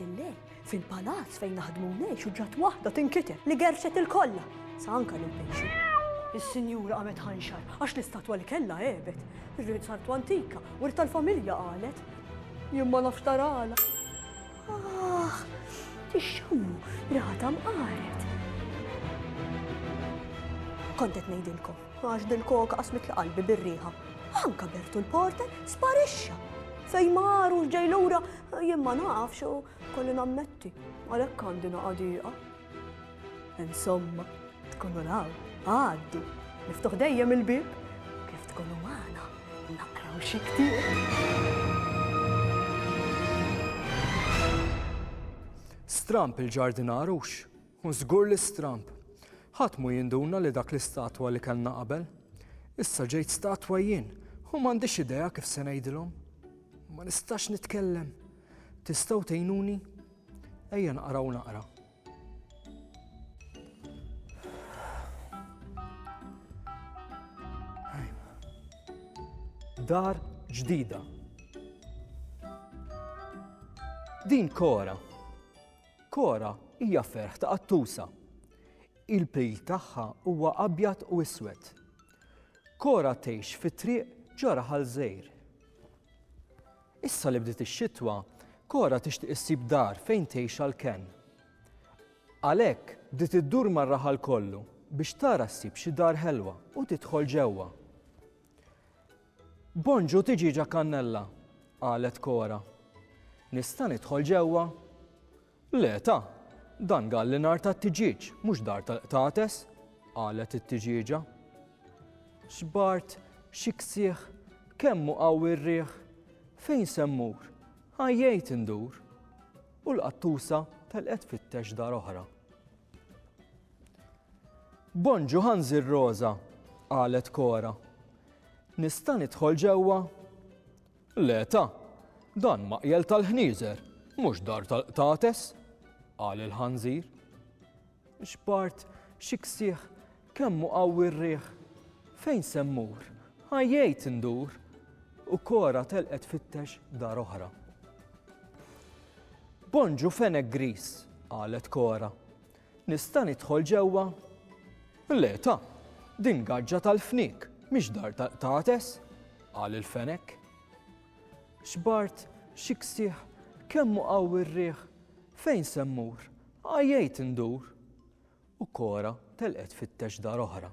Nofsillejl, fil-palazz fejn naħdmu u ngħixu ġrat waħda tinkiteb li gerrxet il-kollha, sa anka lil Pejxi. Is-sinjura qamet ħanxar għax l-istatwa li kellha għebet. Irrid sartu antika, wirt tal-familja qalet. Jien ma nafx tarala. Ah, tixxammu riħa ta' mqaret. Kont qed ngħidilkom, għax dil-koka qasmitli qalbi bir-riħa. Anka Bertu l-porter sparixxa. Fejn mar u x'ġej lura jien ma nafx u kolli nammetti, għalhekk għandi naqa' dieqa. Insomma, tkunu law, għaddu, miftuħ dejjem il-bieb, kif tkunu magħna naqraw xi ktieb. Stramp il-ġardinar hux, u żgur li stramp. Ħadd mhu jinduna li dak l-istatwa li kellna qabel. Issa ġejt statwa jien u m'għandix idea kif se ngħidilhom. Ma nistax nitkellem. Tistgħu tgħinuni? Ejja naqraw naqra. Dar ġdida. Din Kora. Kora hija ferħ ta' qattusa. Il-pil tagħha huwa abjad u iswed. Kora tgħix fi triq ġo raħal żgħir. Issa li bdiet ix-xitwa, Kora tixtieq issib dar fejn tgħix għall-kenn. Għalhekk bdiet iddur mar-raħal kollu biex tara ssib xi dar ħelwa u tidħol ġewwa. Bonġu tiġieġa kannella, qalet Kora. Nista' nidħol ġewwa? Le ta, dan gallinar tat-tiġieġ, mhux dar tal-qtates, qalet it-tiġieġa. X'bard, xi ksieħ, kemm hu qawwi r-riħ! Fejn se mmur? Għajjejt indur! U l-qattusa telqet tfittex dar oħra. Bonġu ħanżir roża, qalet Kora. Nista' nidħol ġewwa? Le ta, dan maqjel tal-ħnieżer, mhux dar tal-qtates, qal il-ħanżir. X'bard, xi ksieħ, kemm hu qawwi r-riħ! Fejn se mmur? Għajjejt indur! U Kora telqet tfittex dar oħra. Bonġu fenek griż, qalet Kora. Nista' nidħol ġewwa? Le ta, din gaġġa tal-fniek, mhix dar tal-qtates, qal il-fenek. X'bard, xi ksieħ, kemm hu qawwi r-riħ, fejn se mmur? Għajjejt indur! U Kora telqet tfittex dar oħra.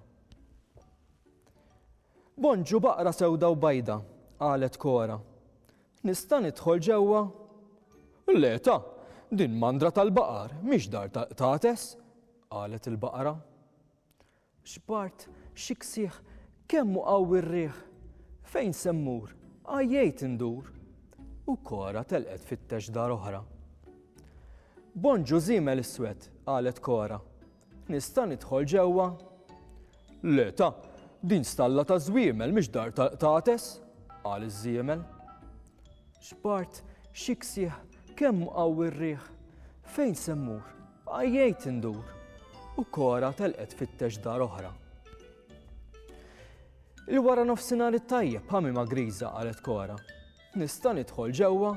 Bonġu baqra sewda u bajda, qalet Kora. Nista' nidħol ġewwa? Le ta, din mandra tal-baqar, mhix dar tal-qtates, qalet il-baqra. X'bard, xi ksieħ, kemm hu qawwi r-riħ! Fejn se mmur? Għajjejt indur! U Kora telqet tfittex dar oħra. Bonġu żiemel iswed, qalet Kora. Nista' nidħol ġewwa? Le ta, din stalla ta' żwiemel mhix dar tal-qtates, qal iż-żiemel. X'bard, xi ksieħ, kemm hu qawwi r-riħ! Fejn se mmur? Għajjejt indur! U Kora telqet tfittex dar oħra. Il-wara nofsinhar it-tajjeb, ħamima griża, qalet Kora. Nista' nidħol ġewwa?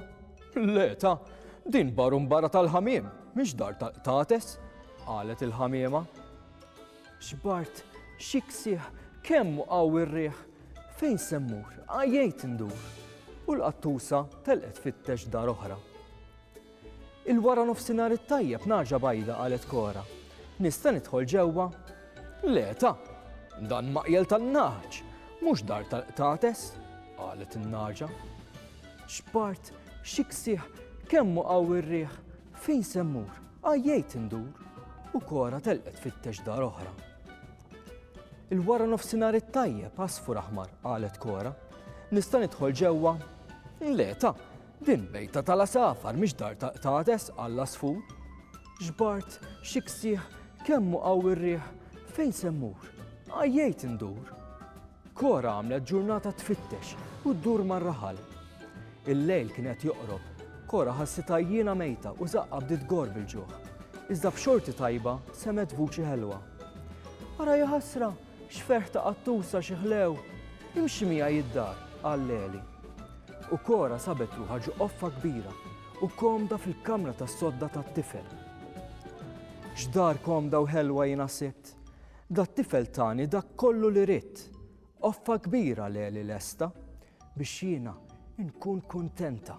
Le ta, din barumbara tal-ħamiem, mhix dar tal-qtates, qalet il-ħamiema. X'bard, xi ksieħ, kemm hu qawwi r-riħ! Fejn se mmur? Għajjejt indur! U l-qattusa telqet tfittex dar oħra. Il-wara nofsinhar it-tajjeb nagħġa bajda, qalet Kora. Nista' nidħol ġewwa? Le ta, dan maqjel tan-nagħaġ, mhux dar tal-qtates, qalet in-nagħġa. X'bard, xi ksieħ, kemm hu qawwi r-riħ, fejn se mmur? Għajjejt indur! U Kora telqet tfittex dar oħra. Il-wara nofsinhar it-tajjeb, għasfur aħmar, qalet Kora. Nista' nidħol ġewwa? Le ta, Din bejta tal-għasafar mhix dar tal-qtates, qal l-għasfur. X'bard, xi ksieħ, kemm hu qawwi r-riħ, fejn se mmur? Għajjejt indur. Kora għamlet ġurnata tfittex u ddur mar-raħal. Il-lejl kien qed joqrob. Kora ħassitha għajjiena mejta u żaqqha bdiet tgorr bil-ġuħ. Iżda b'xorti tajba semgħet vuċi ħelwa. Ara jaħasra, x'ferħ ta' qattusa xi ħlew! Imxi miegħi id-dar, qal Leli. U Kora sabet ruħha ġo qoffa kbira. u komda fil-kamra tas-sodda tat-tifel. X'dar komda u ħelwa jiena sibt! Dat-tifel tani dak kollu li ridt. Qoffa kbira leli lesta biex jiena nkun kuntenta.